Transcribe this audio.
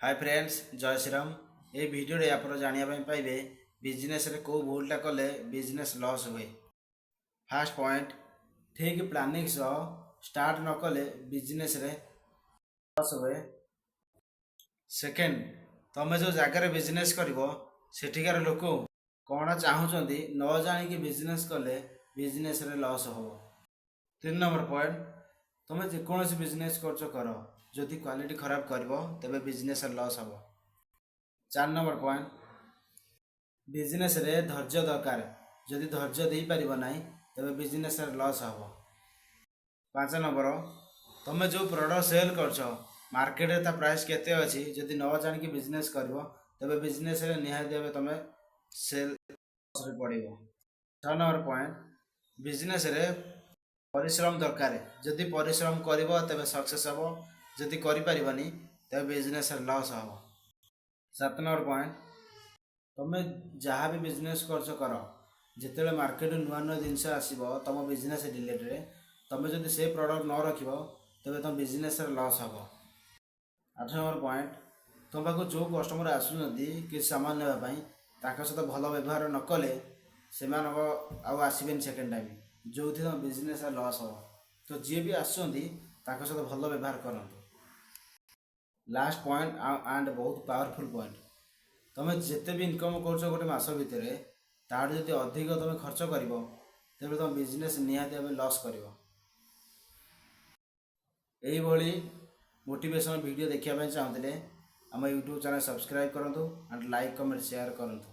ହାଏ friends, ଜୟ ଶ୍ରୀରାମ। ଏହି ଭିଡ଼ିଓରେ ଆପଣ ଜାଣିବା ପାଇଁ ପାଇବେ, ବିଜନେସ୍ରେ କେଉଁ ଭୁଲଟା କଲେ ବିଜନେସ୍ ଲସ୍ ହୁଏ। ଫାର୍ଷ୍ଟ ପଏଣ୍ଟ, ଠିକ୍ ପ୍ଲାନିଂ ସହ ଷ୍ଟାର୍ଟ ନ କଲେ ବିଜନେସ୍ରେ ଲସ୍ ହୁଏ। ସେକେଣ୍ଡ, ତମେ ଯେଉଁ ଜାଗାରେ ବିଜନେସ୍ କରିବ, ସେଠିକାର ଲୋକ କ'ଣ ଚାହୁଁଛନ୍ତି ନ ଜାଣିକି ବିଜନେସ୍ କଲେ ବିଜନେସ୍ରେ ଲସ୍ ହେବ। ତିନି ନମ୍ବର ପଏଣ୍ଟ, ତୁମେ ଯେକୌଣସି ବିଜନେସ୍ କରୁଛ କର, ଯଦି କ୍ୱାଲିଟି ଖରାପ କରିବ, ତେବେ ବିଜନେସ୍ରେ ଲସ୍ ହେବ। ଚାରି ନମ୍ବର ପଏଣ୍ଟ, ବିଜନେସ୍ରେ ଧୈର୍ଯ୍ୟ ଦରକାର। ଯଦି ଧୈର୍ଯ୍ୟ ଦେଇପାରିବ ନାହିଁ, ତେବେ ବିଜନେସ୍ରେ ଲସ୍ ହେବ। ପାଞ୍ଚ ନମ୍ବର, ତୁମେ ଯେଉଁ ପ୍ରଡ଼କ୍ଟ ସେଲ୍ କରୁଛ, ମାର୍କେଟରେ ତା ପ୍ରାଇସ୍ କେତେ ଅଛି, ଯଦି ନ ଜାଣିକି ବିଜନେସ୍ କରିବ, ତେବେ ବିଜନେସ୍ରେ ନିହାତି ଭାବେ ତୁମେ ସେଲ୍ ପଡ଼ିବ। ଛଅ ନମ୍ବର ପଏଣ୍ଟ, ବିଜନେସ୍ରେ ପରିଶ୍ରମ ଦରକାର। ଯଦି ପରିଶ୍ରମ କରିବ, ତେବେ ସକ୍ସେସ୍ ହେବ। ଯଦି କରିପାରିବନି, ତେବେ ବିଜନେସ୍ରେ ଲସ୍ ହେବ। ସାତ ନମ୍ବର ପଏଣ୍ଟ, ତୁମେ ଯାହା ବି ବିଜନେସ୍ କରୁଛ କର, ଯେତେବେଳେ ମାର୍କେଟରେ ନୂଆ ନୂଆ ଜିନିଷ ଆସିବ ତୁମ ବିଜନେସ୍ ରିଲେଟେଡ଼୍, ତୁମେ ଯଦି ସେ ପ୍ରଡ଼କ୍ଟ ନ ରଖିବ, ତେବେ ତୁମ ବିଜନେସ୍ରେ ଲସ୍ ହେବ। ଆଠ ନମ୍ବର ପଏଣ୍ଟ, ତୁମ ପାଖକୁ ଯେଉଁ କଷ୍ଟମର ଆସୁଛନ୍ତି କିଛି ସାମାନ ନେବା ପାଇଁ, ତାଙ୍କ ସହିତ ଭଲ ବ୍ୟବହାର ନ କଲେ ସେମାନଙ୍କ ଆଉ ଆସିବେନି ସେକେଣ୍ଡ ଟାଇମ୍, ଯେଉଁଥିରେ ତୁମ ବିଜନେସ୍ରେ ଲସ୍ ହେବ। ତ ଯିଏ ବି ଆସୁଛନ୍ତି, ତାଙ୍କ ସହିତ ଭଲ ବ୍ୟବହାର କରନ୍ତୁ। ଲାଷ୍ଟ ପଏଣ୍ଟ ଆଣ୍ଡ ବହୁତ ପାୱାରଫୁଲ୍ ପଏଣ୍ଟ, ତୁମେ ଯେତେ ବି ଇନକମ୍ କରୁଛ ଗୋଟେ ମାସ ଭିତରେ, ତାଠୁ ଯଦି ଅଧିକ ତୁମେ ଖର୍ଚ୍ଚ କରିବ, ତେବେ ତୁମ ବିଜନେସ୍ ନିହାତି ଭାବେ ଲସ୍ କରିବ। ଏଇଭଳି ମୋଟିଭେସନ୍ ଭିଡ଼ିଓ ଦେଖିବା ପାଇଁ ଚାହୁଁଥିଲେ ଆମ ୟୁଟ୍ୟୁବ୍ ଚ୍ୟାନେଲ୍ ସବସ୍କ୍ରାଇବ୍ କରନ୍ତୁ ଆଣ୍ଡ ଲାଇକ୍, କମେଣ୍ଟ, ସେୟାର କରନ୍ତୁ।